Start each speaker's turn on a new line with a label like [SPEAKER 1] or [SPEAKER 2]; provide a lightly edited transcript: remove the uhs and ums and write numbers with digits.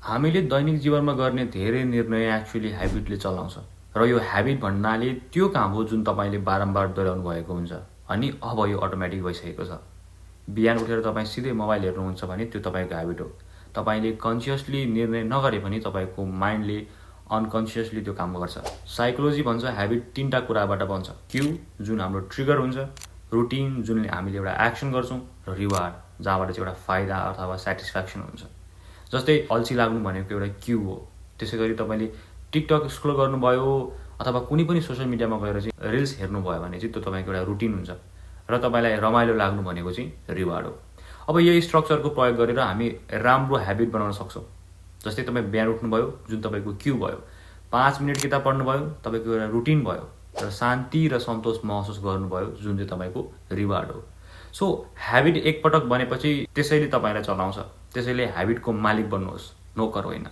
[SPEAKER 1] हामीले दैनिक जीवनमा गर्ने धेरै निर्णय एक्चुअली ह्याबिटले चलाउँछ र यो ह्याबिट भन्नाले त्यो काम हो जुन तपाईँले बारम्बार दोहोऱ्याउनु भएको हुन्छ अनि अब यो अटोमेटिक भइसकेको छ। बिहान उठेर तपाईँ सिधै मोबाइल हेर्नुहुन्छ भने त्यो तपाईँको ह्याबिट हो। तपाईँले कन्सियसली निर्णय नगरे पनि तपाईँको माइन्डले अनकन्सियसली त्यो काम गर्छ। साइकोलोजी भन्छ ह्याबिट 3टा कुराबाट बन्छ। क्यु जुन हाम्रो ट्रिगर हुन्छ, रुटिन जुनले हामीले एउटा एक्सन गर्छौँ, र रिवार्ड जहाँबाट चाहिँ एउटा फाइदा अथवा सेटिस्फ्याक्सन हुन्छ। जस्तै अल्छी लाग्नु भनेको एउटा क्यु हो। त्यसै गरी तपाईँले टिकटक स्क्रोल गर्नुभयो अथवा कुनै पनि सोसियल मिडियामा गएर चाहिँ रिल्स हेर्नुभयो भने चाहिँ त्यो तपाईँको एउटा रुटिन हुन्छ र तपाईँलाई रमाइलो लाग्नु भनेको चाहिँ रिवार्ड हो। अब यही स्ट्रक्चरको प्रयोग गरेर हामी राम्रो ह्याबिट बनाउन सक्छौँ। जस्तै तपाईँ बिहान उठ्नुभयो जुन तपाईँको क्यु भयो, 5 मिनट किताब पढ्नुभयो तपाईँको एउटा रुटिन भयो, र शान्ति र सन्तोष महसुस गर्नुभयो जुन चाहिँ तपाईँको रिवार्ड हो। सो ह्याबिट एकपटक बनेपछि त्यसैले तपाईँलाई चलाउँछ। त्यसैले ह्याबिटको मालिक बन्नुहोस्, नोकर होइन।